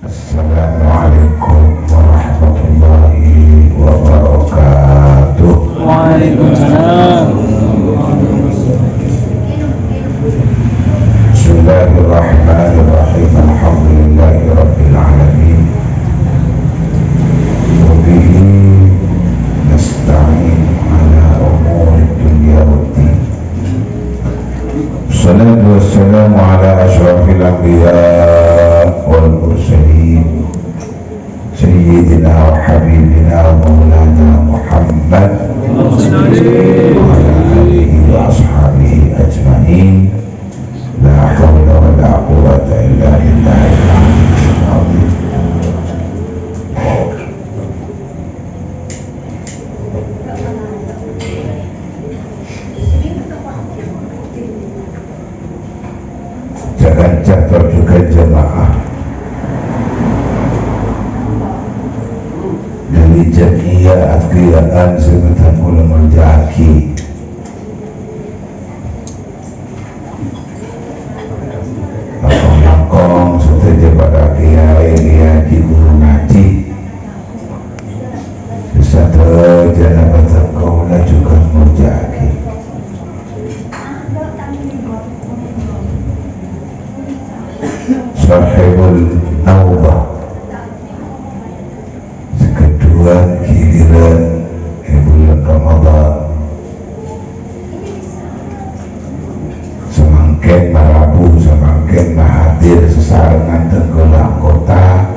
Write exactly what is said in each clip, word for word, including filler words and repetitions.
Assalamualaikum warahmatullahi wabarakatuh. Waalaikumsalam. Bismillahirrahmanirrahim. Alhamdulillahirabbil alamin. Wa bihi nasta'in ala umurid dunya waddin. Wassalatu wassalamu ala asyrafil anbiya wal mursalin, sayyidina wa habibina wa maulana Muhammad wa ala alihi wa ashabihi ajma'in. La haula wa la quwwata illa billahil aliyyil azim. Ca-kanca tor jhughân jamaah. Dhâri jam'iyah aghiyâ'ân sè bhâdhân kaulâ molja'aghi. Langkong-langkong sadhâjâ para kiai, kiai ghuru ngajhi. Sadhâjâna bhâdhân kaulâ jhughân molja'aghi Sahibul Naubah. Sè kaduwâ, ghilirân è bulân Ramadhan. Samangkèn marabu, samangkèn mahadir sasarengan dhân kaulâ anggota.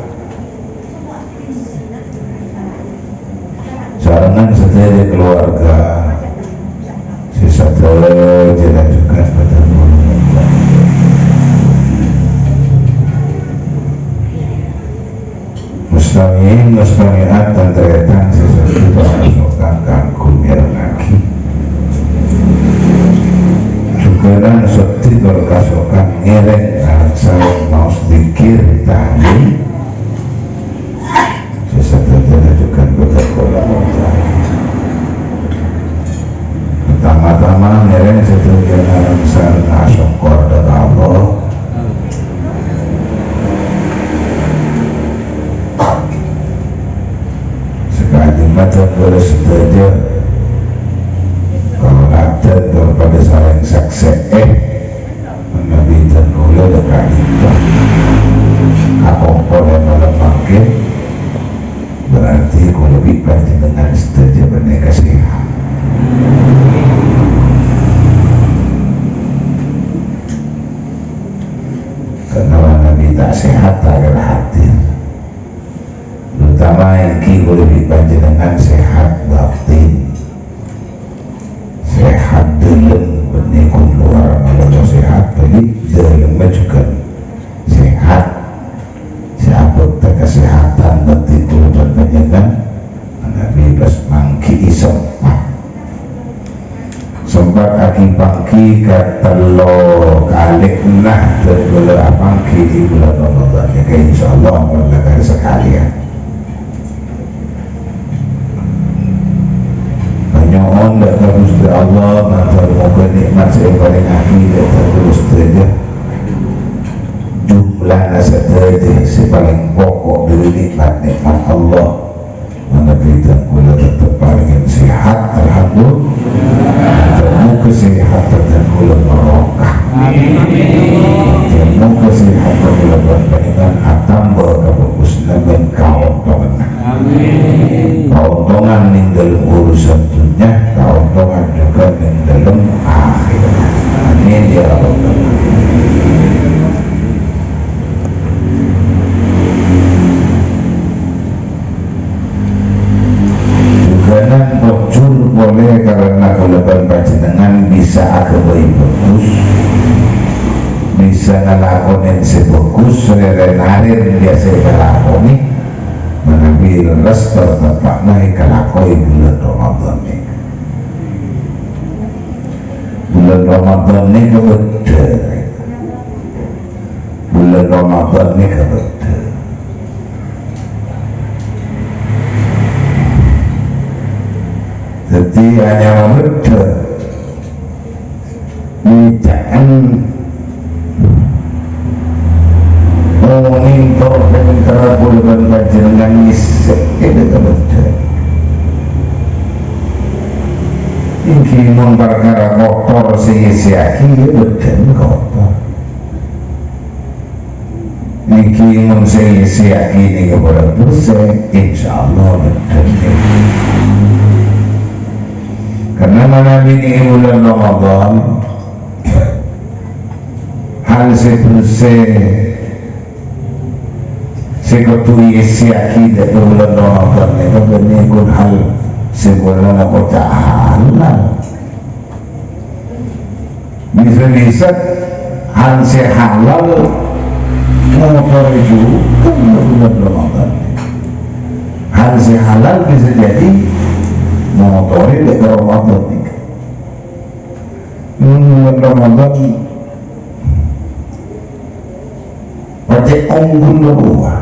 Sarengan sadhâjâ kalowarga sè sadhâjâna jhughân padâ bulân. Mustami'in, mustami'at, tan-tarètan sè sèdhâ tor kasokan kaangghuy mèrengngaghi. Jhughânan sèdhâ tor kasokan ngèrèng areng-sareng maos dzikir tahlil. Sè sadhâjâna jhughân padâ kaulâ molja'aghi. Tama-tama ngèrèng sadhâjâna areng-sareng asokkor dâ' ka Allah. Sakajhi maca kaulâ sadhâjâ, kaulâ dhân tor padâ sareng saksè'è, manabi dhân kaulâ dâ' ka'dinto akompol è malem mangkèn, berarti kaulâ bi' panjhennengngan sadhâjâ panèka sehat. Karna manabi ta' sehat, ta' kèra hadir. Terutama èngghi kaulâ bi' panjhennengngan sehat batin. Sehat dâlem bânnè ghun lowar malolo sehat, bânnè dâlemma jhughân sehat. Sè abhâkta kasehatan bâtin kaulâ bân panjhennengngan, manabi pas mangghi'i sempat. Sempat aghi-pangghi katello kalèna dhân kaulâ apangghi è bulân Ramadhan nèka, insyaallah ampon lakar sakalèyan. Nyo'on dâ' ka Ghustè Allah, mator moghâ nè'mat sè èparèngaghi dâ' ka Ghustè jhâ' jumlana sadhâjâ sè palèng poko' dâri nè'mat-nè'mat Allah. Manabi dhân kaulâ teptep parèngè sehat, alhamdulillah. Moghâ sehat dhân kaulâ barokah. Moghâ sehat dhân kaulâ bân panjhennengngan atamba kabhâghusânna bân kaontonganna. Kaontongan neng dâlem urusan dhunnya, kaontongan jhughân neng dâlem akhèrat. Amin, ya Rabbal alamin. Jhughânan tojjhu polè karana kaulâ bân panjhennengngan bisa aghâbây bhâghus, bisa ngalakonè sè bhâghus, rè-rèn-arèn biyasa èkalakonè, manabi lerres tor teppa'na èkalako è bulân Ramadhan nèka. Bulân Ramadhan nèka bâdâ. Bulân Ramadhan nèka bâdâ. Dhâddhi anyama bâdâ. Bâca'an onèng tor pènter Panjhennengngan ngèssè'è dâ' ka bâdân. Èngghi mon parkara kotor sè èessèyaghi, ya bâdân kotor. Èngghi mon sè èessèyaghi nèka padâ bersè, insyaallah bâdân. Karna manabi nèka bulân Ramadan, hal sè bersè sè kodhu èessèyaghi dâ' bulân Ramadan nèka bânnè ghun hal sè bulân apa ca' halal. Bisa-bisa hal sè halal motorè jhughân bulân Ramadan. Hal sè halal bisa jadi motorè dâ' Ramadan nèka. Bulân Ramadan pacè' ongghu rowa.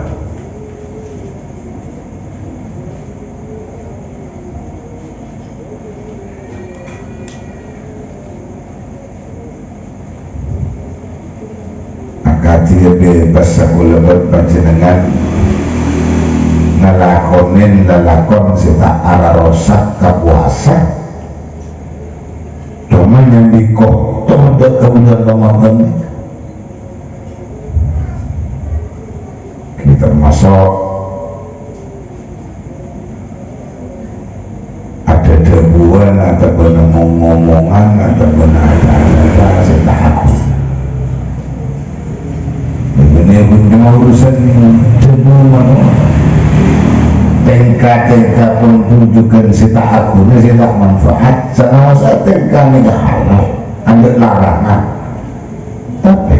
Akadhi bebas kaulâ bân panjhennengngan ngalakonè lalakon sè ta' ararosak ka powasa. Coma nyambi kotor dâ' ka bulân Ramadan nèka. Kita masuk ada dhâbuwân atabâna ngom-ngomongan atabâna ada-ada sè ta' aghuna. Bânnè bhunten urusan dhâbu manowa. Tèngka-tèngka pon jhughân sè ta' aghuna, sè ta' manfaat, sanaossa tèngka nèka haram, andhâ' larangan. Tapè,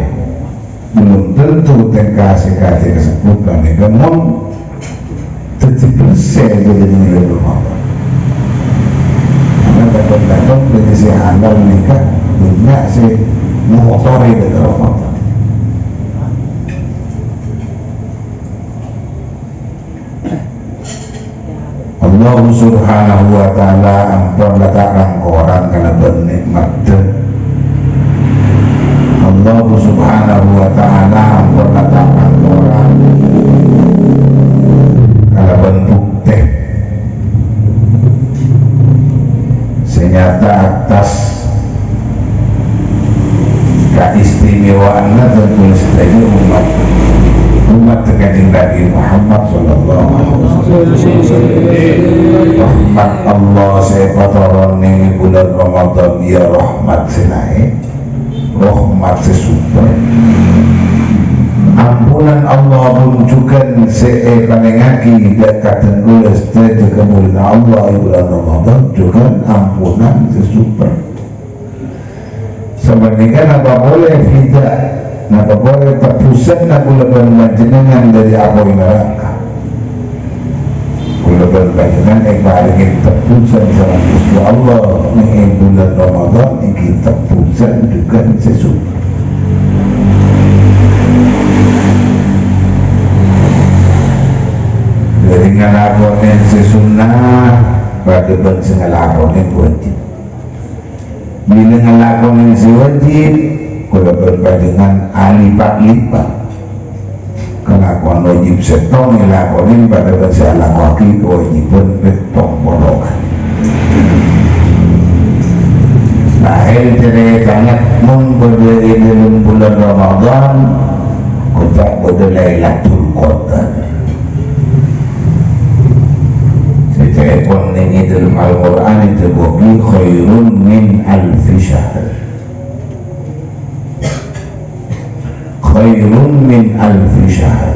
belum tentu tèngka sè kadhi kasebbhut panèka mon dhâddhi bersè dhâri nilai Ramadan. Karna kadhâng-kadhâng dhâri sè halal nèka bânnya' sè ngotorè dhâri Ramadan. Allah Subhanahu wa Ta'ala ampon la ta' rang-korang kalabân nè'matta. Allah Subhanahu wa Ta'ala ampon la ta' rang-korang kalabân buktè sè nyata attas kaistimewaanna tanto sadhâjâ ommat, ommat Kanjeng Nabi Muhammad sallallahu alaihi wasallam. Rahmat Allah sè èpatoron neng bulân Ramadan, iyâ rahmat sè naè', rahmat sè super. Ampunan Allah pon jhughân sè èpanèngaghi dâ' ka dhân kaulâ sadhâjâ ka molana Allah è bulân Ramadan, jhughân ampunan sè super. Sapanèka napa polè fida, napa polè tebbhusanna kaulâ bân panjhennengngan dhâri apoy naraka. Kaulâ bân panjhennengngan èparèngè tebbhusan sareng Ghustè Allah neng è bulân Ramadan èngghi tebbhusan jhughân sè sunnah. Dhâri ngalakonè sè sunnah padâ bân sè ngalakonè wajib. Bilâ ngalakonè sè wajib, kaulâ bân panjhennengngan alipat-lipat. Kalakowan wajib sèttong èlakonè padâ bân sè alakowaghi kawâjibhân pèttong polongan. Lahèr carètana mon bâdâ è dâlem bulân Ramadan, kodhu bâdâ Lailatul Qadar. Sè ca'èpon neng è dâlem Al-Qur'an èdhâbuwaghi khairun min alfi syahr. Khairun min alfi syahr.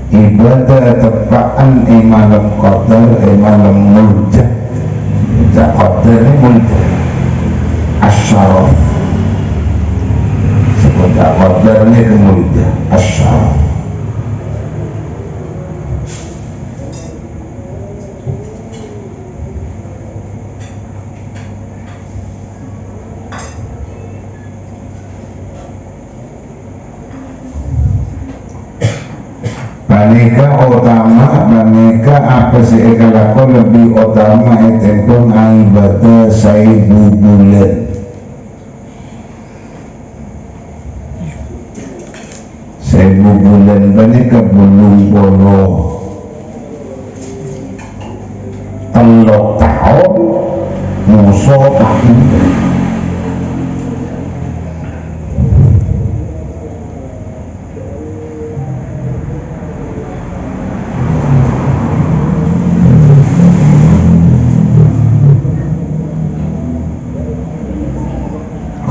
Ibâdâh teppa'an è malem Qadar, è malem mulja. Mulja Qadar nèka mulja. Asy-syaraf. Sè kodhu Qadar nèka mulja. Asy-syaraf. Panèka otama, panèka apa sè èkalako lebbi otama è tempon aibâdâh saèbu bulân. Sè Sèbu bulân panèka bâllung polo tello' taon, moso ta' bulân.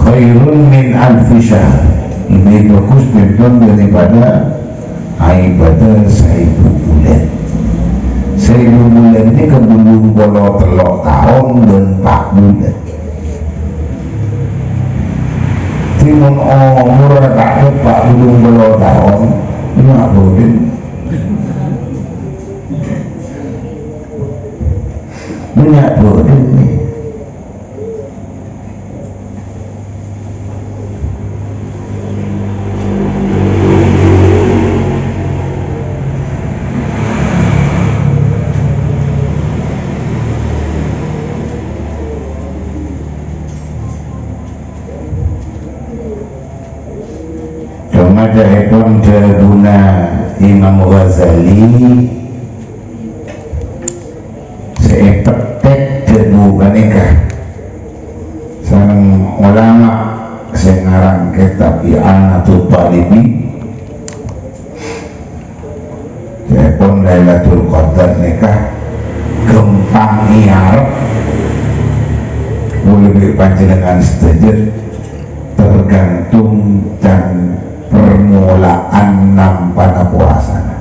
Khairun min alfi syahr. Lebbi bhâghus bhunten daripada ibâdâh saèbu bulân. Saèbu bulân nèka bâllung polo tello' taon bân empa' bulân. Timun omor ta' teppa' bâllung polo taon, nya' bulân. Nya' bulân. Coma ca'èpon dhâbuna Imam Ghazali, sè èpètèk dhâbu panèka sareng ulama sè ngarang kètab I'anatut Talibin, ca'èpon Lailatul Qadar nèka ghâmpang èarep. Kaulâ bi' panjhennengngan sadhâjâ tergantung can permulaan nampana powasana.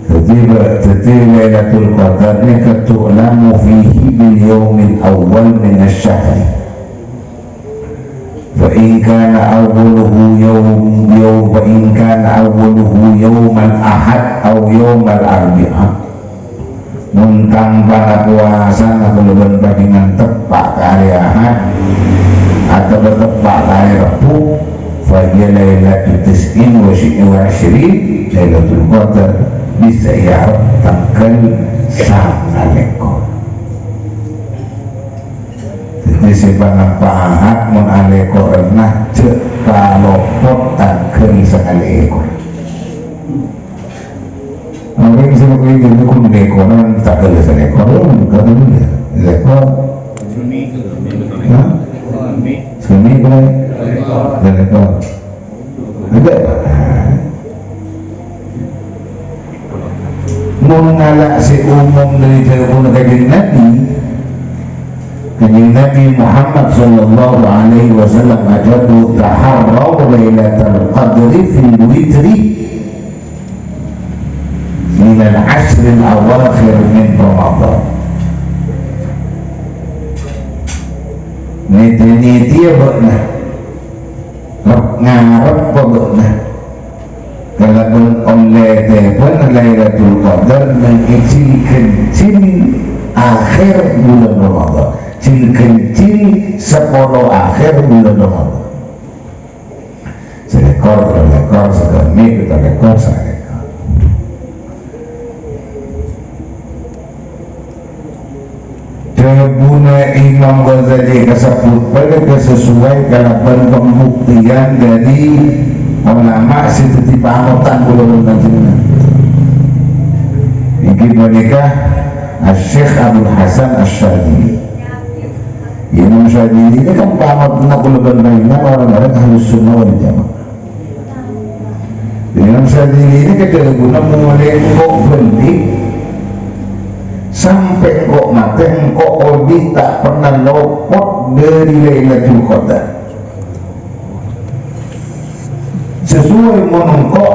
Dhâddhi, dhâddhi Lailatul Qadar nèka tu'lamu fihi bil yaumil awwal minasy syahri. Fa in kana awwaluhu yaum, yaum, fa in kana awwaluhu yaumal ahad aw yaumal arbi'a. Mon tampana powasana kaulâ bân panjhennengngan teppa' ka arè Ahad, atabâ teppa' ka arè Rebbhu, fa hiya lailatu tis'in wa syi-, wa 'ishrin, Lailatul Qadar bisa èarep tangghâl sanga lèkor. Dhâddhi sè panapa Ahad mon alèkoranna jhâ' kalopot tangghâl sanga lèkor. Orèng sè mangkèn jârèya ghun lèkoran, tangghâl salèkor, ghun lèkor. Hah? Sè mè' polè? Salèkor. Enggak. Mon ngala' sè umum dâri dhâbuna Kanjeng Nabi, Kanjeng Nabi Muhammad sallallahu alaihi wasallam adhâbu, "Taharrau lailatal qadri fil witri." Minal ashril awakhir min Ramadan. Nètè-nètèya bâ'na, rep-, ngareppa bâ'na kalabân ollè tèbhâna Lailatul Qadar neng è jil-ghânjil akhèr bulân Ramadan. Jil-ghânjil sapolo akhèr bulân Ramadan. Salèkor, tello lèkor, sagâmè, pètto lèkor, sanga lèkor. Dhâbuna Imam Ghazali kasebbhut panèka sasuai kalabân pambhuktèyan dâri ulama sè dhâddhi panotan kaulâ bân panjhennengngan. Inggih panèka Asy-Syeikh Abul Hasan Asy-Syadzili. Imam Syadzili ini kan panotanna kaulâ bân panjhennengngan, orang-orang Ahlus Sunnah wal Jamaah. Imam Syadzili ini kadhâbuna, "Molaè engko' bâli' sampè' engko' matè, engko' odi' ta' pernah lopot dâri Lailatul Qadar." Sasuai mon engko'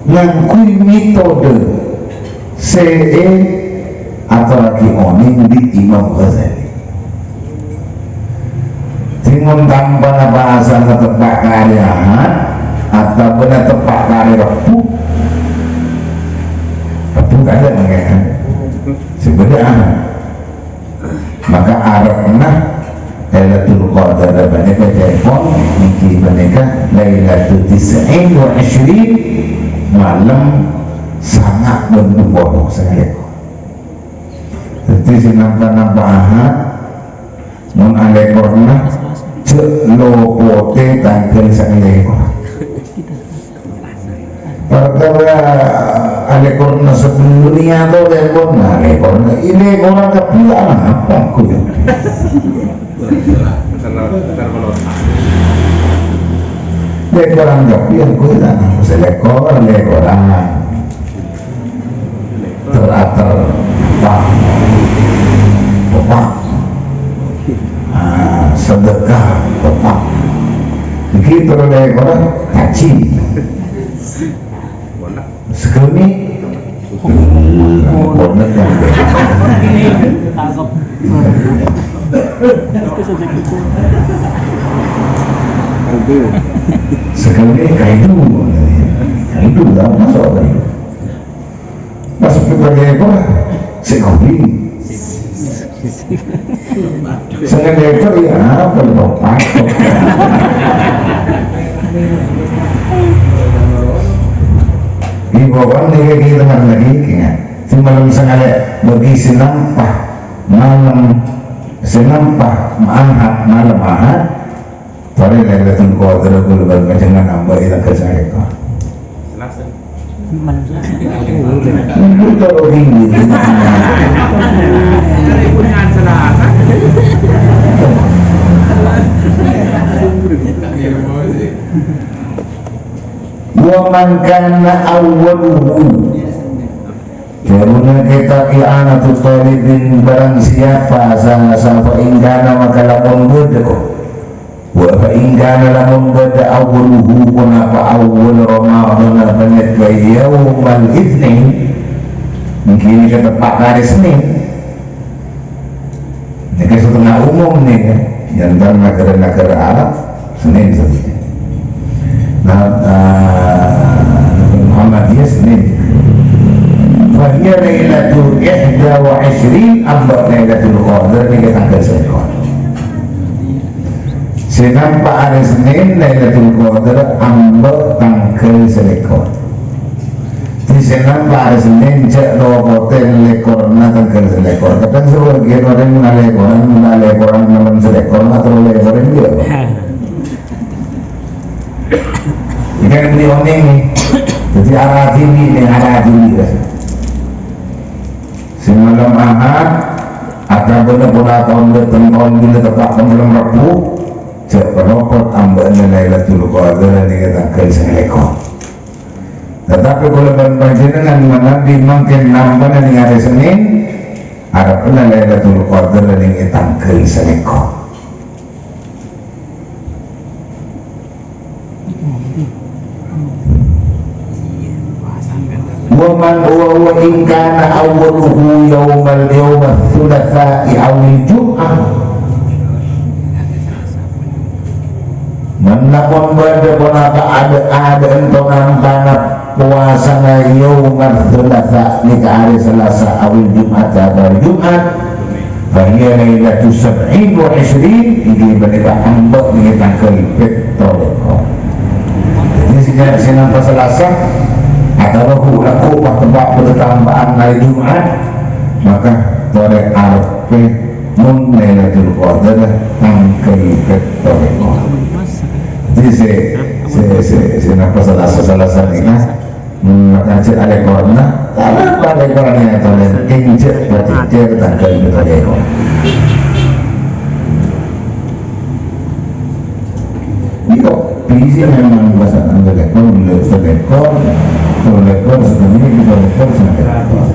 ngangghuy metode sè èatorraghi onèng bi' Imam Ghazali. Sè mon tampana bhâsana teppa' ka arè Ahad, atabâna teppa' ka arè Rebbhu, Rebbhu tadâ' mangkèn. Sè bâdâ Ahad. Maka arepna Lailatul Qadar panèka ca'èpon nèka panèka Lailatu tis'in wa 'ishrin, malem Sanga' bân duwâ' sè ngalèkor. Dhâddhi sè nampa-nampa Ahad, mon alèkorna jhâ' lopotè tangghâl sè ngalèkor. Parkara alèkorna sabellunna atau lèkorna, alèkorna, alèkorna kabbhi ana apa, ghu? Lèkoran kabbhi, ghu, ta' napa sè lèkor, lèkoran. Ter-ater, pepak. Pepak. Ah, sedekah, pepak. Iki terus lèkoran, kaji. Sakonè'. Bonek kan. Sakonè' kaidu. Kaidu, ta' maso' kaidu. Maso' ka lèkor, sè kawin. Sè ngalèkor, ya, apa lho, Pak? Di bawah ni, kayak gitu, kan, lagi, kayaknya. Di malem sè ngalè-, bagi sè nampa malem, sè nampa Ahad, malem Ahad, torè Lailatul Qadar, kaulâ bân panjhennengngan amba' è tangghâl sè ngalèkor. Wa man kana awwaluhu. Dhâbuna kitab I'anatut Thalibin, barang siapa salah sapa in kana maka lamun bâdâ kok. Wa fa in kana lamun bâdâ awwaluhu ponapa awwal Ramadhan panèka yaumal Itsnain. Mungkin nèka teppa' ka hari Senin. Nèka setengah umum nèka, ya, èntar nagara-nagara Arab, Senin saja. Nah, eh, Muhammadiyah Senin. Fa hiya lailatul ihda wa ishrin, amba' Lailatul Qadar nèka tangghâl sèkon. Sè nampa arè Senin, Lailatul Qadar amba' tangghâl salèkor. Dhi sè nampa arè Senin, jhâ' lopotè lèkorna tangghâl salèkor. Kadhâng sabâgiyân orèng nalèkoran, nalèkoran malem salèkor, atau lèkoran dia. Ini kan beli oning nih. Jadi arah diri nih, arah diri. Sè malem Ahad, atabâna pola taon dâteng taon bilâ teppa' ka malem Rebbhu, jhâ' palopot amba'na Lailatul Qadar nèka tangghâl salèkor. Tetapi kaulâ bân panjhennengngan manabi mangkèn nampana nèng arè Senin, arebbhâna Lailatul Qadar nèng è tangghâl salèkor. Wa man, wa, wa in kana awwaluhu yaumal, yaumal tsulatsa'i awil jum'ah. Manabi bâdâ ponapa adâ'-adâ'ân to nampana powasana yaumal tsulatsa nèka arè Salasa awil Jum'at atau arè Jum'at, Fa hiya lailatu sab'in wa ishrin, inggih panèka amba' nèka tangghâl pètto lèkor. Dhâddhi, sè, sè nampa Salasa, atabâ bu-, lagghu' pas teppa' bâdâ tampa'an arè Jum'at, maka torè arebbhâ mon Lailatul Qadar tangghâl pètto lèkor. Dhâddhi, sè, sè, sè, sè nampa Salasa, Salasa nèka, Hmm, maka cè' alèkorna, ta' napa alèkorna ya, tolè, enjâ' pati cè' tangghâl pètto lèkor. Iko, bisi memang bâsa tangghâl lèkor, lèkor, lèkor, lèkor, sebenarnya kita lèkor, sampai lèkor.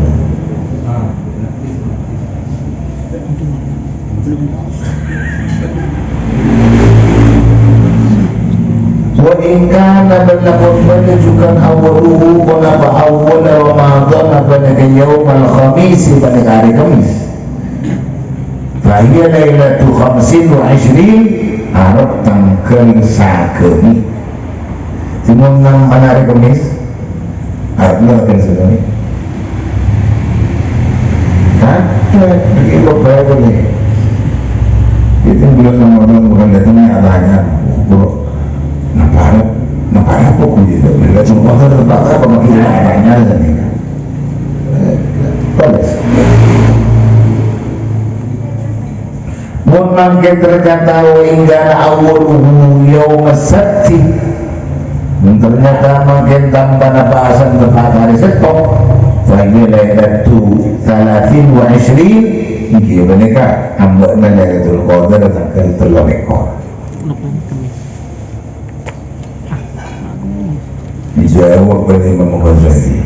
Wa in kana, bân lamun bâdâ jhughân awwaluhu, ponapa awwal Ramadhan, panèka yaumal khamis, panèka arè Kamis. Fa hiya lailatu khamsin wa ishrin, arep tangghâl sagâmè'. Cuma nang mana hari Kemis? Arep ngerti sih, Tony? Kagak, ini kok baru nih. Itu bulan Ramadan bukan datangnya, tanya, "Bro, napa arep, napa arep kok gitu?" Mereka cuma, "Napa arep, apa maksudnya?" Tanya aja nih. Mon mangkèn ternyata wa in kana awwaluhu yaumas sabti. Ternyata mangkèn tampana pasan tepat hari Settong. Fa hiya lailatu thalathin wa ishrin. Inggih panèka amba'na Lailatul Qadar tangghâl tello lèkor. Dijawab oleh Imam Ghazali.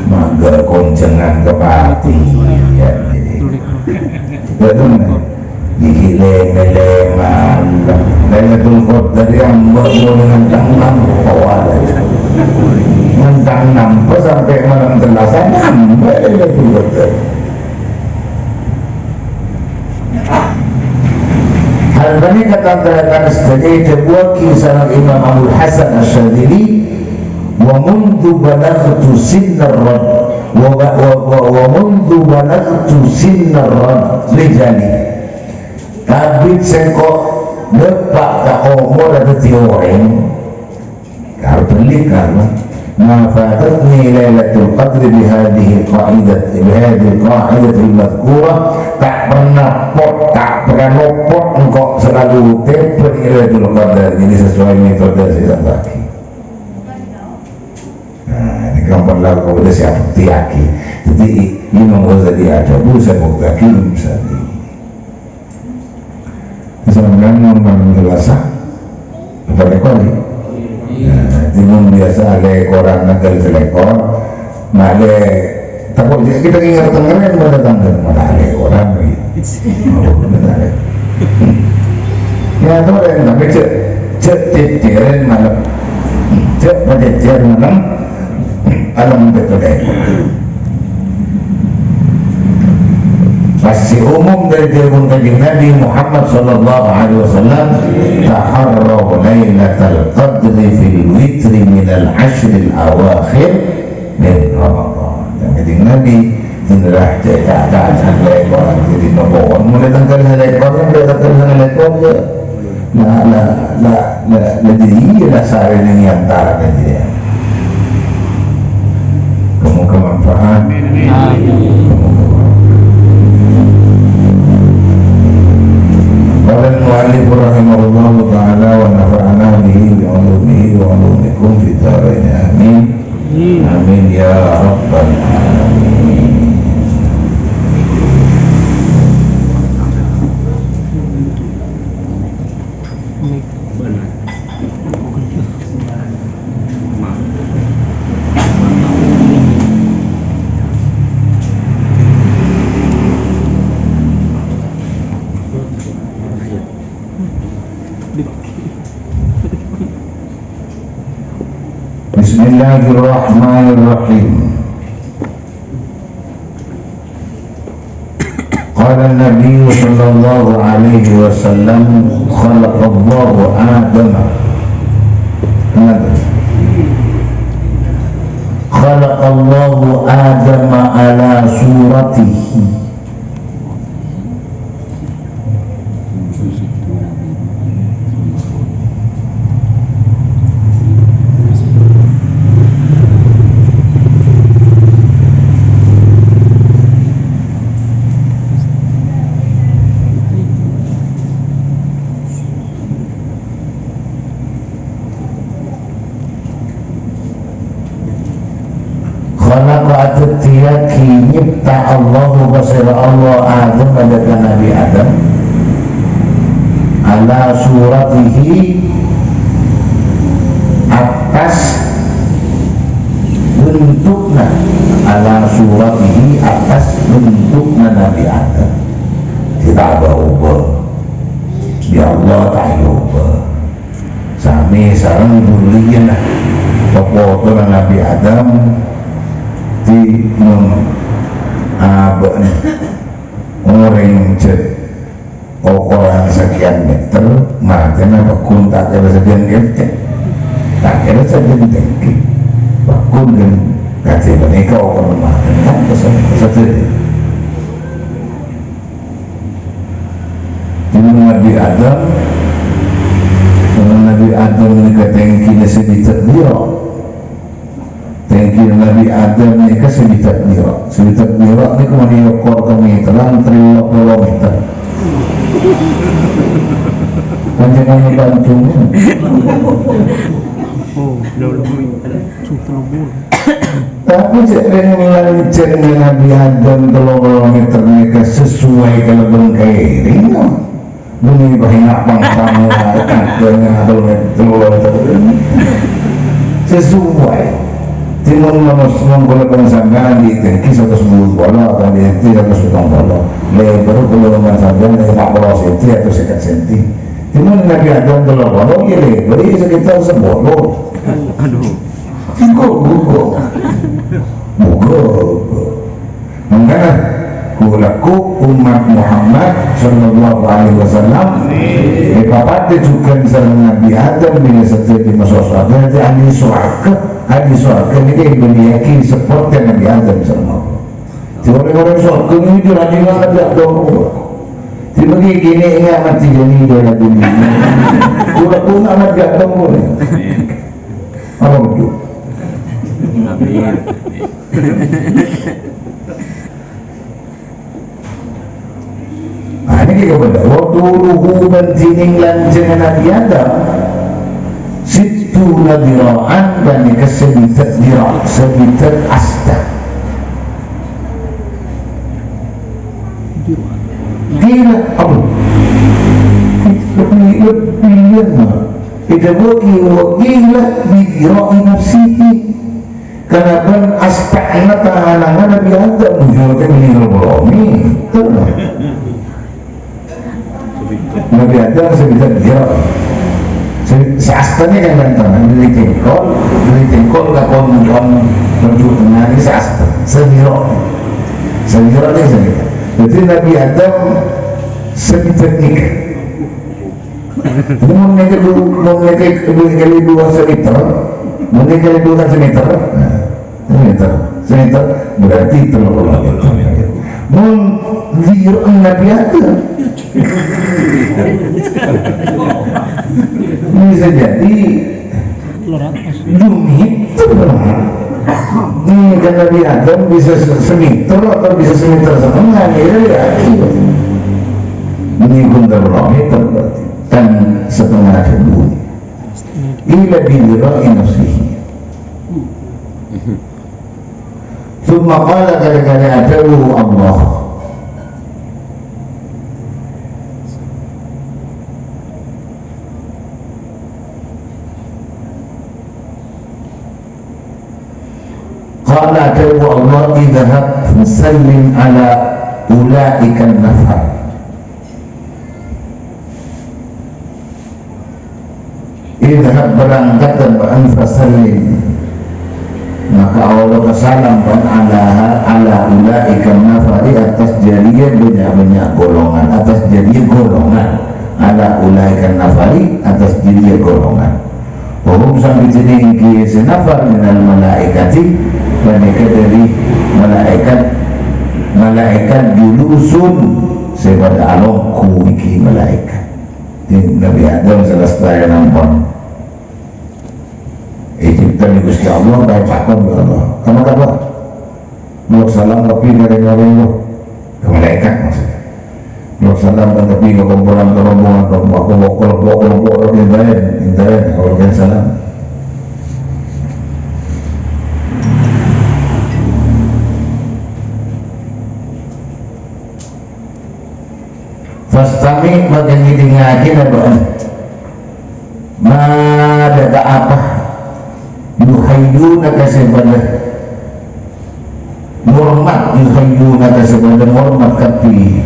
Mangga konjengan kepatian. Betul, Mas. Gigi leme-leman. Lailatul Qadar yang buat dengan tangan. Ngentang nampa sampai malam Selasa, nyampe Lailatul Qadar. Hal panèka ta' terangkan sadhâjâ dâbuwaghi sareng Imam Abul Hasan Asy-Syadzili, "Wa mundzu balaghtu sinnar rad-, wa, wa, wa, wa, wa mundzu balaghtu sinnar rad-, rijali." Kabit sèngko' dâpa' ka omor dhâddhi orèng, Karbalikan, ma fatatni Lailatul Qadri bihadhihi qa'idat, bihadhihi qa'idatil madhkurah, ta' pernah pot, ta' pernah lopot engko' selalu teppa' Lailatul Qadar, jadi sesuai metode sè èsabâghi. Nah, ini kan perlu udah siap tiaki. Jadi, Imam Ghazali ada, bu, saya mau lagi, misalnya. Sampèyan mon malam Selasa, apa lèkor, ya? Nah, timbang biasa lèkoran tangghâl salèkor, malè tako' jâ' kita nginget-nginget pada tangghâl, malah lèkoran, ya. Oh, benar, ya. Ya, itu yang tapi jâ', jâ' cècèran malem. Jâ' pajhâjhâr malem. Alam betul. Pas sè umum dâri dhâbuna Kanjeng Nabi Muhammad sallallahu alaihi wasallam, "Taharrau lailatal qadri fil witri minal ashril awakhir min Ramadan." Yang Kanjeng Nabi, "Dinlah cèta-cèta lèkor jadi nopo." Mulai tangghâl salèkor, sampai tangghâl salèkor, ya. La, la, la, la, la, jadi iyâ la sarèna è antara jârèya. Semoga manfaat. Amin. Qala al-mu'allif rahimahullahu ta'ala wa nafa'ana bihi bi ulumihi wa ulumikum fid darain. Amin. Amin ya rabbal alamin. Bismillahirrahmanirrahim. Qala Nabi sallallahu alaihi wasallam, khalaqallahu Adama. Kenapa? Khalaqallahu Adama ala suratihi. Khalaqa, adhâddhiyaghi, nyipta Allahu, pasèra Allah, Adam, adhâddhi Nabi Adam, ala suratihi, attas bentukna, ala suratihi, attas bentukna Nabi Adam. Tidak ubah-ubah. Ya Allah, tak ubah. Samè sareng dzurriyyana, papotona Nabi Adam, di mon abâ'na orèng jhât okoran sakèyan mèter, matèna pagghun ta' kèra sajân kèntèng. Ta' kèra sajân kèntèng. Pagghun kan kadhi panèka okoran matèna, kan, sadhâjâ. Dulu Nabi Adam, Nabi Adam nèka tèngkina sè bidhâk biyok. Tèng-, Nabi Adam nèka sabidhâk dira'. Sabidhâk dira' nèko mani okor ka meteran, tello polo meter. Panjang mani pantungnga. Oh, tello polo meter. Tapè jhâ' rèng lanjhângnga Nabi Adam tello polo meter nèka sesuai kalabân kaèrèng, no? Bunyi bahina pang-pang, kantong atau sesuai. Timun manus mangkula bang sampeyan di tinggi seratus dua puluh atau di tinggi seratus pitung puluh. Lebar kula bang sampeyan di empat puluh senti atau seket senti. Timun Nabi Adam tello puluh, ya lebar, ya sekitar sepuluh. Aduh. Bugo, bugo. Bugo, bugo. Mangkana, ku-laku umat Muhammad sallallahu alaihi wasallam èpapadâ jhughân sareng Nabi Adam bilâ sadhâjâ maso' sowarghâ, dhâddhi ahli sowarghâ. Ahli sowarghâ nèka èbâliyaghi seperti Nabi Adam sareng Allah. Dhâddhi orèng-orèng sowarghâ nèka rajin Nabi Adam. Dhâddhi bâgi kènè' inga' mati jâni dâlâ dunya. Ku-laku umat Nabi Adam polè. Apa betul? Amin. Nah, ini kita baca. Wa tuluhu, bân dhinèng lanjhângnga Nabi Adam, sittuna dhira'an, panèka sabidhâk dhira', sabidhâk asta. Qila, apa? Lebih, lebih, ya, Pak. Kita buat, wa qila bi dhira'i nafsihi. Kalabân astana tanangnga Nabi Adam, bujur ka bini robbani. Tuh. Nabi Adam sabidhâk dhira'. Sa-, saastana kan ganteng, dâri cèngkol, dâri cèngkol ka kon-, kon-, konjhu tengnga nèka saasta, sadhira'. Sadhira' nèka sadhira'. Dhâddhi Nabi Adam sabidhâk nèka. Mon nèka du-, mon nèka du kali dua semeter, mon nèka kali dua kan semeter, nah, semeter, semeter berarti tello polo meter. Mon dhira' Nabi Adam. Bisa jadi dua meter. Ini kan Nabi Adam bisa se-, semeter atau bisa semeter setengah, ya, ya. Ini pun tello polo meter berarti. Kan setengah dâbu. Qila bi dhira'i nafsihi. Tsumma qala, kala-kala adhâbu Allah. Qala adhâbu Allah, idhhab fasallim ala ulaikan nafar. Idhhab, berangkat bâ'na, fasallim. Maka Allah ka salam bâ'na ala, ala ulaikan nafari, atas jârèya bânnya'-bânnya' golongan, atas jârèya golongan. Ala ulaikan nafari, atas jârèya golongan. Wa hum, sampè' jârèya èngghi sè nafar minal malaikati, panèka dâri malaèkat, malaèkat julusun sè padâ alongghu èngghi malaèkat. Di Nabi Adam salastarè nampan. Ècipta bi' Ghustè Allah, taè cakon bi' Allah. Kenapa, Pak? Mèlok salam kabbhi ka rèng-orèng, loh. Ka malaèkat maksudnya. Mèlok salam kabbhi ka kompolan, ka rombongan, rombongan, ka kelompok, kelompok, kelompok, intayen, intayen, ka orèng salam. Fastami', maka ngèdingngaghi bâ'na. Mada ka apa? Yuhayyunaka, sè padâ ngormat, yuhayyunaka, sè padâ ngormat kabbhi.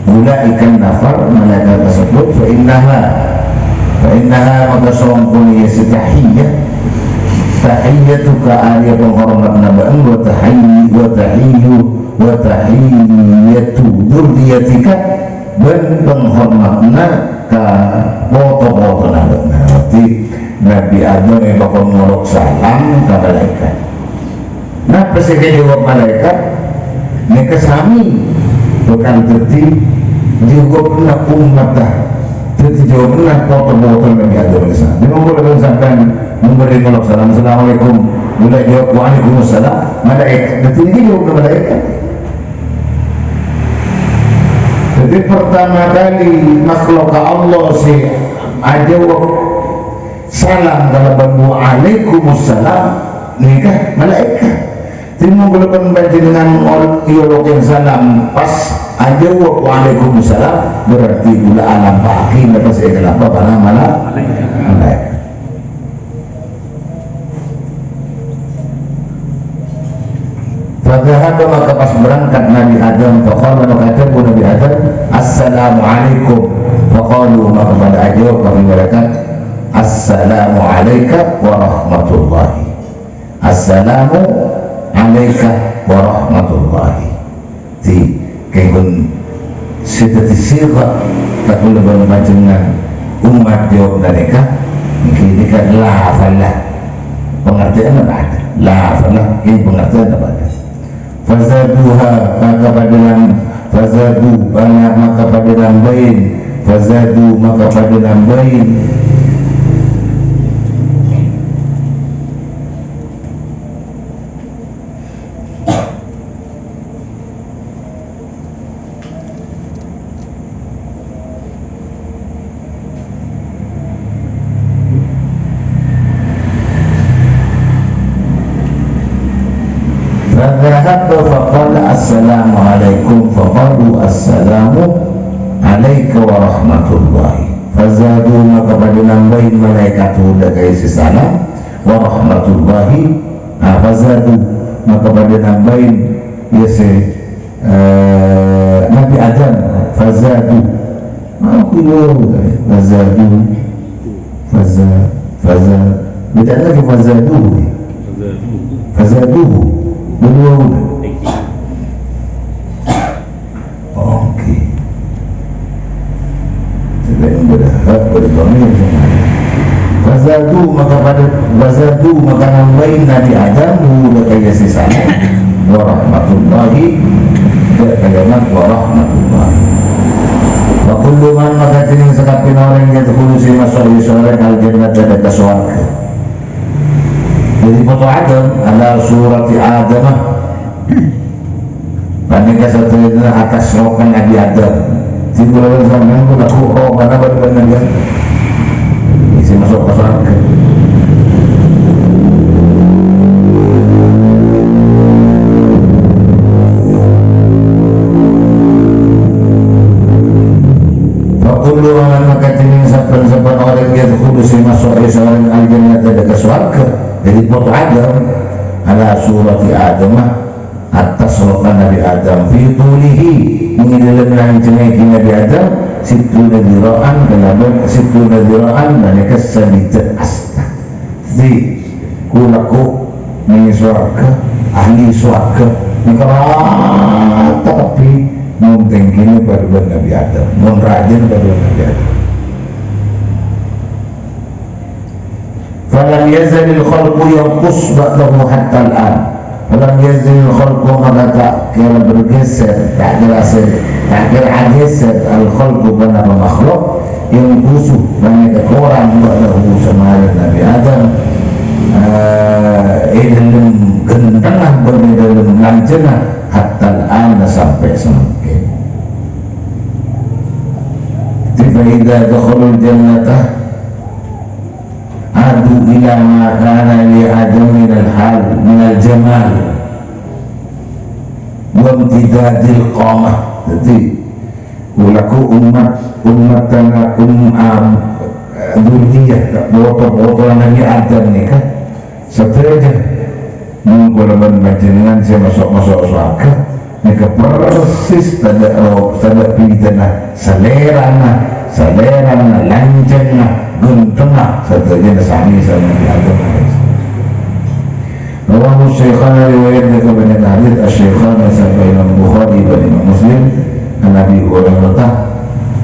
Ulaikan nafar, malaèkat tersebut, fa innaha, fa innaha, maka songkona iyâ sè tahiyyah, tahiyyatuka, arèya panghormatna bâ'na, wa tahiyyu, wa tahiyyu, wa tahiyyatu dzurriyyatika, bân panghormatna ka poto-potona bâ'na. Berarti Nabi Adam èpakon ngolok salam ka malaèkat. Napa sè èjâwâb malaèkat? Nèka sami bhâkal dhâddhi jâwâbhânna ommatta, dhâddhi jâwâbhânna poto-potona Nabi Adam alaihissalam. Dâ' mangkana kaulâ sampèyan memberi ngolok salam, "Assalamualaikum." Ghulâ ajâwâb, "Waalaikumsalam." Malaèkat. Dhâddhi, nèka jâwâbbhâ malaèkat. Dhâddhi, pertama kali makhlukka Allah sè ajâwâb salam kalabân "Waalaikumsalam" nèka malaèkat. Dhâddhi, mon kaulâ bân panjhennengngan ngol-, èolokè salam, pas ajâwâb "Waalaikumsalam", berarti kaulâ alampa'aghi napa sè èkalapa para mala-, malaèkat. Fadhahaba, maka pas berangkat Nabi Adam, faqala, maka adhâbu Nabi Adam, "Assalamu alaikum." Faqalu, maka padâ ajâwâb kabhi malaèkat, "Assalamu alaika wa rahmatullahi." "Assalamu alaika wa rahmatullahi." Dhâddhi, kèngèng sè dhâddhi sirah ka kaulâ bân panjhennengngan ommat jâwâb ghânèka, nèka, nèka la fala. Pangartèyanna padâ. La fala, nèka pangartèyanna padâ. Fazaduha, maka padâ nam-, fazadu, bana, maka padâ nambâi. Fazadu, maka padâ nambâi. Fadhahaba faqala, "Assalamu alaikum." Faqalu, "Assalamu alaika wa rahmatullahi." Fazadu, maka padâ nambâi malaèkat ghulâ ka isi salam, "wa rahmatullahi." Ah, fazadu, maka padâ nambâi, iyâ, sè, eh, Nabi Adam, fazadu. Ah, kullu, fazadu. Faza-, faza-, bâca'na lagi fazadu. Fazadu. Kullu. Oke. Selain berhak berdhâmir. Fazadu, maka padâ, fazadu, maka nambâi Nabi Adam, ghulâ ka isi salam, wa rahmatullahi, dâ' kalimat wa rahmatullahi. Wa kullu man, maka dhinèng sakabbiyanna orèng, yadkhulu, sè maso' iyâ sè orèng, al-jannata, dâ' ka sowarghâ. Dhâddhi, foto Adam ala surati Adamah. Panèka sadhâjâna atas ropa Nabi Adam. Dhâddhi, kaulâ sampèyan pon lagghu' ropana bân Nabi Adam. Sè maso' ka sowarghâ. Fa kullu man, maka dhinèng sabbhân-sabbhân orèng, yadkhulu, sè maso' iyâ sè orèng, al-jannata, dâ' ka sowarghâ. Dhâddhi, foto Adam ala surati Adamah, attas ropa Nabi Adam, fi tulihi, neng è dhâlem lanjhângnga Nabi Adam, sittuna dzira'an, kalabân sittuna dzira'an, panèka sabidhâk asta. Dhâddhi, ku-, lagghu' neng sowarghâ, ahli sowarghâ, nèka rata kabbhi mon tèngghina padâ bân Nabi Adam, mon rajâna padâ bân Nabi Adam. Falam yazalil khalqu yanqus ba'dahu hattal an. Falam yazalil khalqu, maka ta' kèra bergeser, ta' kèra se-, ta' kèra ageser al khalqu, ponapa makhluk, yanqusu, panèka korang, ba'dahu, samarèn Nabi Adam, eh, è dhâlem ghântengnga bân è dhâlem lanjhângnga, hattal an, sampè' samangkèn. Fa idza dakhalul jannata, adu ila ma kana li Adam minal hal, minal jamal, wa imtidadil qamah. Dhâddhi, lagghu' ommat, ommattana, um-, am-, dzurriyyah, poto-potona Nabi Adam nèka, sadhâjâ, mon kaulâ bân panjhennengngan sè maso'-maso' sowarghâ, nèka persis tadâ' ro-, tadâ' bhidhâna salèrana, salèrana, lanjhângnga, ghântengnga, sadhâjâna sami sareng Nabi Adam alaihissalam. Rawahu Syaikhani, riwayat nèka bân hadits Asy-Syaikhani, sapa Imam Bukhari bân Imam Muslim, an Abi Hurairah,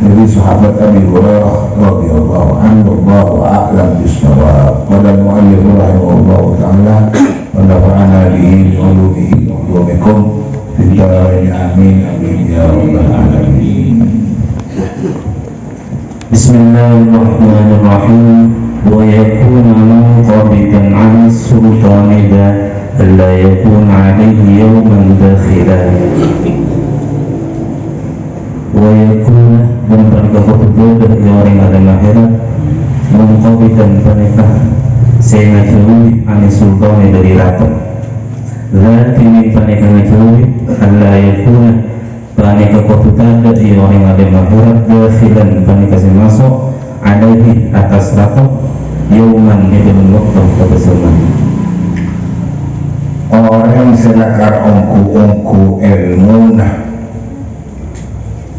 dhâri sahabat Abi Hurairah radhiyallahu anhu, wallahu a'lam bissawab. Qala al-mu'allif rahimahullahu ta'ala, wa nafa'ana bihi bi ulumihi wa ulumikum fid darain, amin, amin, ya rabbal alamin. Bismillahirrahmanirrahim. ويكون منقبضا عن السلطان ذا ألا يكون عليه يوما داخلا. ويكون, bân panèka kodhu bâdâ è orèng alem akhèrat, munqabidan panèka sè ngajhâuwi anis sultani dâri rato. Dza, dingèn panèka ngajhâuwi, alla yakuna, panèka kodhu tadâ' è orèng alem akhèrat, dakhilan, panèka sè maso', alaihi, attas rato, yauman, è dâlem bâkto kabâsâman. Orèng sè lakar ongghu-ongghu èlmona,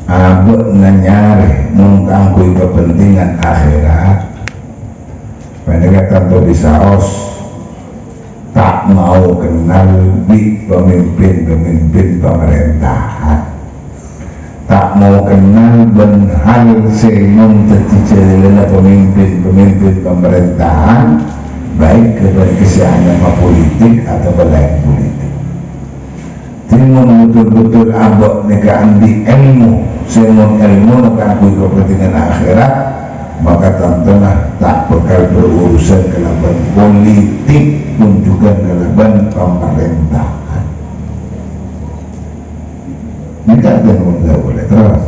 abâ'na nyarè mon kaangghuy kabhântengan akhèrat, panèka tanto bisaos ta' mau kennal bi' pamimpin-pamimpin pamarèntahan. Ta' mau kennal bân hal sè mon dhâddhi jhâlâna pamimpin-pamimpin pamarèntahan, baik ka bân sè anyama politik atabâ laèn politik. Dhimèn betul-betul abâ' nèka andi' èlmo, sè mon èlmona kaangghuy kabhântengan akhèrat, maka tantona ta' bhâkal berurusan kalabân politik, pon jhughân kalabân pamarèntahan. Nèka dhimèn polè terros.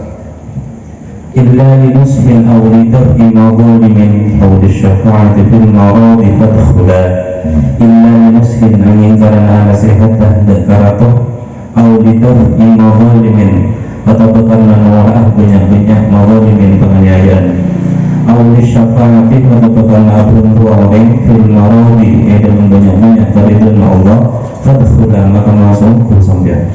إلا لنصح أو لدفع مظالم أو للشفاعة في المرض فادخلا. إلا لنصح, angèng karana nasèhatta dâ' ka rato, أو لدفع مظالم, otabâ karana nola'a bânnya'-bânnya' مظالم, panganiayaan. أو للشفاعة, otabâ karana abhântowa orèng في المرض, è dâlem bânnya'-bânnya' karidhoanna Allah, فادخلا, maka maso' ongghu sampèyan.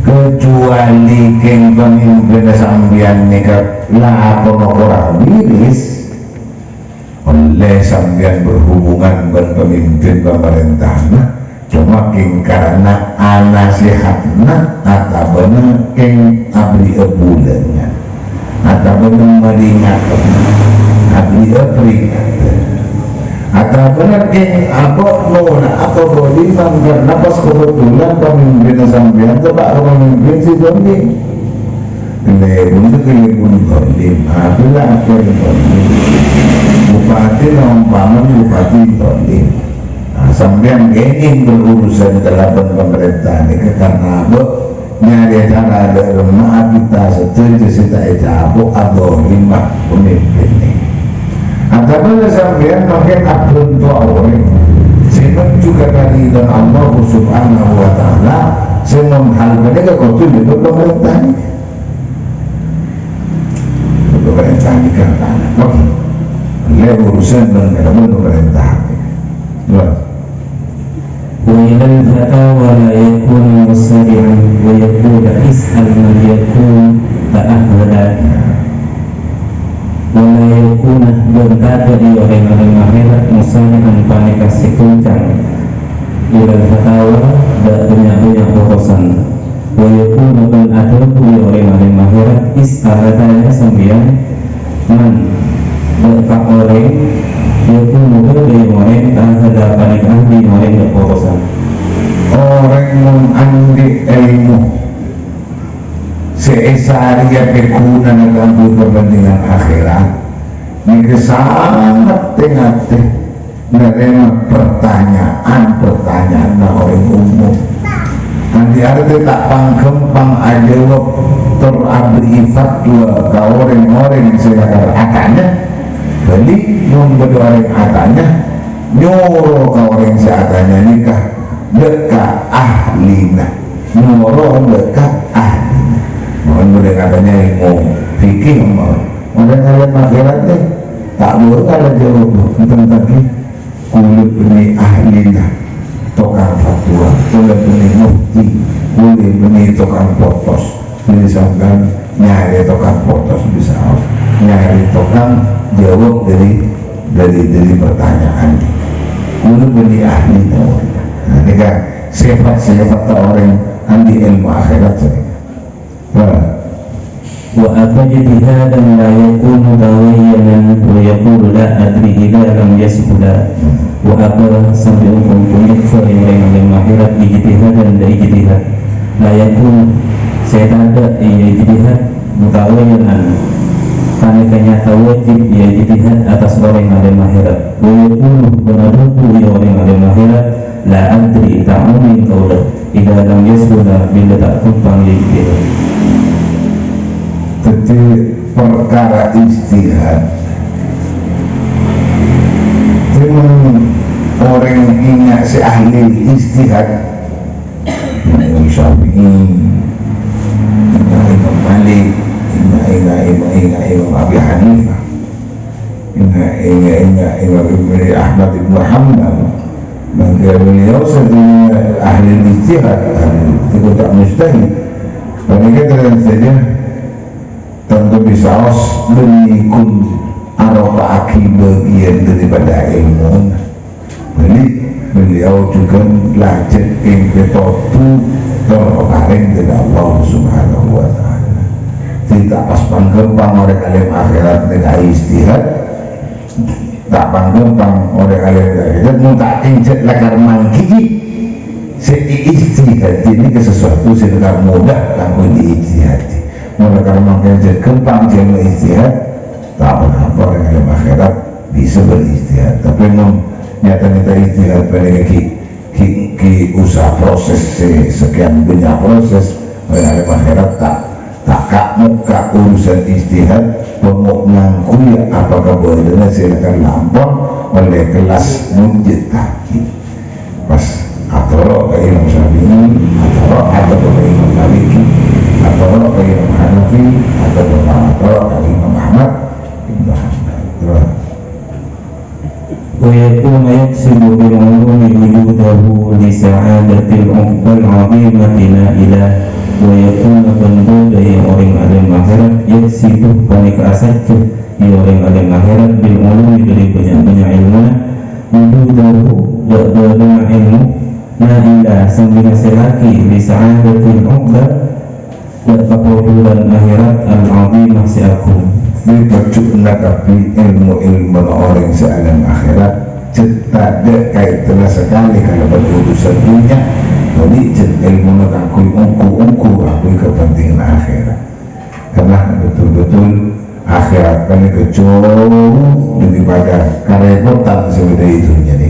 Kecuali kèng pamimpinna sampèyan nèka lakona korang bhâris, ollè sampèyan berhubungan bân pamimpin pamarèntahanna, coma kèng karana anasèhatna otabâna kèng aberri'â bulângan. Otabâna maringatè, aberri'â peringatan. Otabâna kèng abâ' nola'a kabhâliman karana pas kabhendherrân pamimpinna sampèyan teppa' ka pamimpin sè dholim. Kalèbun sè kalèbun dholim, abâ' la akèr dholim. Bupati la ompama bupati dholim. Nah, sampèyan kèngèng berurusan kalabân pamarènta nèka karana abâ' nyarè cara dâ' remma'a kita sadhâjâ sè ta' ècabok adholimma pamimpin nèka. Otabâna sampèyan mangkèn abhântowa orèng sè nojjhu ka karidhoan Allah Subhanahu wa Ta'ala, sè mon hal ghânèka kodhu lèbât pamarènta nèka. Pamarènta nèka ta' napa. Lè urusan bân kalabân pamarènta. Wah. وإلى الفتاوى لا يكون مسرعا ويقول اسأل من يكون تأهلا. ولا يكون, bân tadâ' è orèng alem akhèrat, مسرعا, panèka sè koncang, إلى الفتاوى, dâ' bânnya'-bânnya' potosan. ويقول, bân adhâbu è orèng alem akhèrat, اسأل, tanya sampèyan, من, dâ' ka orèng, يكون, bâdâ è orèng, تأهلا, panèka ahli, orèng dâ' potosan. Orèng mon andi' èlmo sè èsarèyaghi ghunana kaangghuy kabhândhingan akhèrat, nèka sanget tè-ngatè narèma partanya'an-partanya'anna orèng umum. Andi' artè ta' pang-ghâmpang ajâwâb tor aberri' fatwa ka orèng-orèng sè lakar atanya. Bâli, mon bâdâ orèng atanya, nyoro ka orèng sè atanya nèka dâ' ka ahlina. Nyoro dâ' ka ahlina. Mon bâdâ atanya èlmo fikih, mon orèng alèm akhèrat, ta' bâkal ajâwâb, enten taghi. Kulâ bânnè ahlina, tokang fatwa. Kulâ bânnè mufti. Kulâ bânnè tokang potos. Jadi sampèyan nyarè tokang potos bisa. Nyarè tokang jâwâb dâri, dâri, dâri partanya'an. Kulâ bânnè ahlina. Nah, nèka sèfat-sèfat orèng andi' èlmo akhèrat, sè nèka. Nah. وأبى اجتهادا لا يكون تبينا ويقول لا أدري إذا لم يسهلا. وأبى, sampè' ongghu-ongghu nyèbbhâ orèng alèm akhèrat, اجتهادا, dâ' ijtihad. لا يكون, sè tadâ' iyâ ijtihad, متبينا, Panèka nyata wajib ijtihad atas orèng alèm akhèrat. Wa yaqulu, bân adhâbu iyâ orèng alèm akhèrat, "La adri, ta' ngèngèng kaulâ, idza lam yas'ula, bilâ ta' ghâmpang ijtihad." Dhâddhi, parkara ijtihad, memang orèng èngà' sè ahli ijtihad, Imam Syafi'i, èngà' Imam Malik, èngà', èngà', èngà', èngà' Imam Abi Hanifah, èngà', èngà', èngà', èngà' Imam Ibnu Ahmad Ibnu Hanbal. Maka beliau satunya ahli ijtihad, ahli itu tak mustahil. Panèka terang saja, tanto bisaos bhennèkon aropa'aghi bâgiyân daripada èlmona. Jadi, beliau juga lajeng èngkè todu tor parèng dâri Allah Subhanahu wa Ta'ala. Dhâddhi, ta' pas pangghâmpang orèng alèm akhèrat nèka ijtihad, ta' pangghâmpang orèng alèm akhèrat, mon ta' kènjhât lakar mangghi'i sè ijtihad nèka sesuatu sè lakar mudah kaangghuy diijtihadi. Mon lakar mangkèn jhât ghâmpang jhâ' ijtihad, ta' ponapa orèng alèm akhèrat bisa berijtihad. Tapè mon nyata-nyata ijtihad panèka ghi', ghi', ghi' usaha proses sè sakèyan bânnya' proses, orèng alèm akhèrat ta', ta' ka'-mokka' urusan ijtihad, pokok ngangghuy apa kabâdâna sè lakar lampong ollè kellas munjhât taghi. Pas atoro' ka Imam Syafi'i, atoro' atau ka Imam Maliki, atoro' ka Imam Hanafi, atau ka, atoro' ka Imam Ahmad Ibnu Hanbal. Terus. Wa yakunu yaqsidu bil ulumi wujudahu li sa'adatil uqbal azimati naila. Wa yakunu, bân bâdâ orèng alèm akhèrat, yaqsidu, panèka asajjhâ, iyâ orèng alèm akhèrat, bil ulumi, dâri bânnya'-bânnya' èlmona, wujudahu, dâ-, dâdâna èlmo, naila, sè ngassèllaghi, li sa'adatil uqbal, dâ' kapojulan akhèrat al-azimah sè aghung. Dâddhi, tojjhuna kabbhi èlmo-èlmona orèng sè alèm akhèrat, jhâ' tadâ' kaètanna sakalè kalabân urusan dhunnya, dhâddhi jhâ' èlmona kaangghuy ongghu-ongghu kaangghuy kapentingan akhèrat. Karena betul-betul akhèrat panèka jhâu dâripada karèpotan sè bâdâ è dhunnya nè.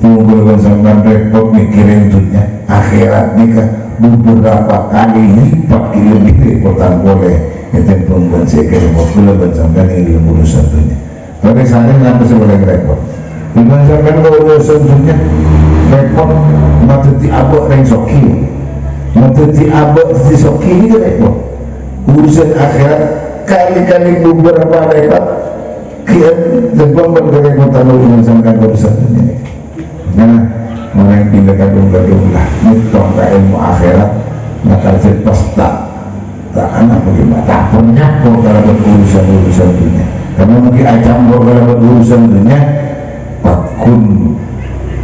Mon kaulâ bân sampèyan rèpot mikkèrè dhunnya, akhèrat nèka bubburapa kalè lipat ghi' lebbi rèpotan polè ètèmbhâng bân sè èkarèpot kaulâ bân sampèyan è dâlem urusan dhunnya. Tapè sanèka napa sè palèng rèpot? Bân sampèyan kok urusan dhunnya rèpot, madhâddhi abâ' rèng soghi. Madhâddhi abâ' dhâddhi soghi nèka rèpot. Urusan akhèrat kalè-kalè bubburapa rèpot. Kèya, jhâ' bân karèpotan urusan sampèyan urusan dhunnya. Nah, orèng bilâ kadhung-kadhung la nyèttong ka èlmo akhèrat, maka jhâ' pas ta', ta' ana bagaimana, campor-nyampor kalabân urusan-urusan dhunnya. Karena mungkin acampor kalabân urusan dhunnya, pagghun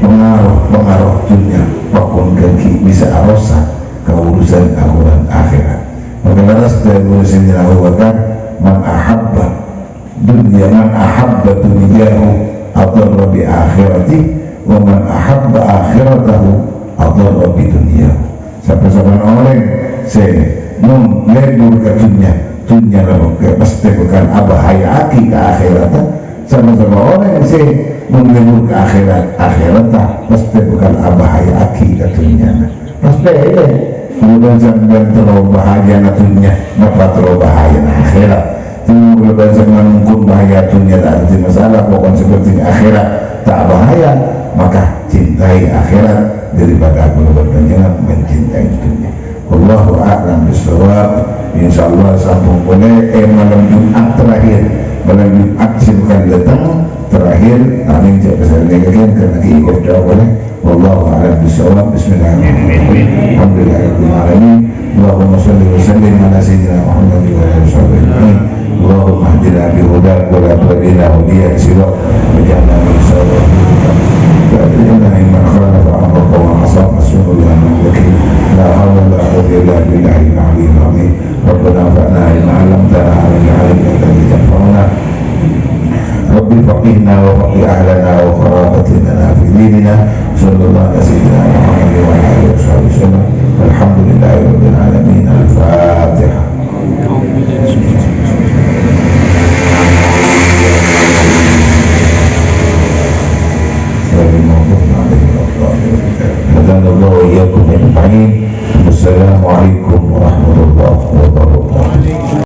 pangaruh-pangaruh dhunnya, pagghun ghâghi' bisa arosak ka urusan-urusan akhèrat. Maka lerres dâri Sayyidina Abu Bakar, "Man ahabba dunya, man ahabba dunyahu adarra bi akhiratihi, wa man ahabba akhiratahu adarra bi dunyahu." Sapa-sapa orèng sè mon lebur ka dhunnya, dhunnya la pastè bhâkal abhâjâ'aghi ka akhèratta. Sapa-sapa orèng sè mon lebur ka akhèrat, akhèratta pastè bhâkal abhâjâ'aghi ka dhunnyana. Pas pèlè, kaulâ bân sampèyan terro bhâjâna dhunnya, napa terro bhâjâna akhèrat. Cuma kaulâ bân sampèyan mungkin bhâjâ dhunnya ta' dhâddhi masalah, pokokna sè penting akhèrat ta' bhâjâ, maka cintai akhèrat daripada kaulâ bân panjhennengan mencintai dhunnya. Wallahu a'lam bishawab. Insyaallah sambung polè è malem Jumat terakhir. Malem Jumat sè bhâkal dâteng terakhir, ta' nèng jhâ' pèssè nèng karena ghi' kodhu polè. Wallahu a'lam bishawab. Bismillahirrahmanirrahim. Alhamdulillahirabbil alamin. Allahumma shalli wa sallim ala sayyidina Muhammad wa ala alihi wa sahbihi ajma'in. Allahumma ihdina bi hudak wa la tuwallina waliyan siwak. Waj'alna min sawabihi wa aj'alna mimman khalafa amraka wa asab. Hasbunallahu wa ni'mal wakil. La haula wa la quwwata illa billahil aliyyil azim. Rabbana anfa'na bima 'allamtana wa 'allimna ma yanfa'una. Rabbi faqihna wa faqih ahlana wa qarabatina fi dinina. Sallallahu ala sayyidina Muhammad wa ala alihi wa sahbihi wasallam. Walhamdulillahi rabbil alamin. Al-Fatihah. Assalamualaikum warahmatullahi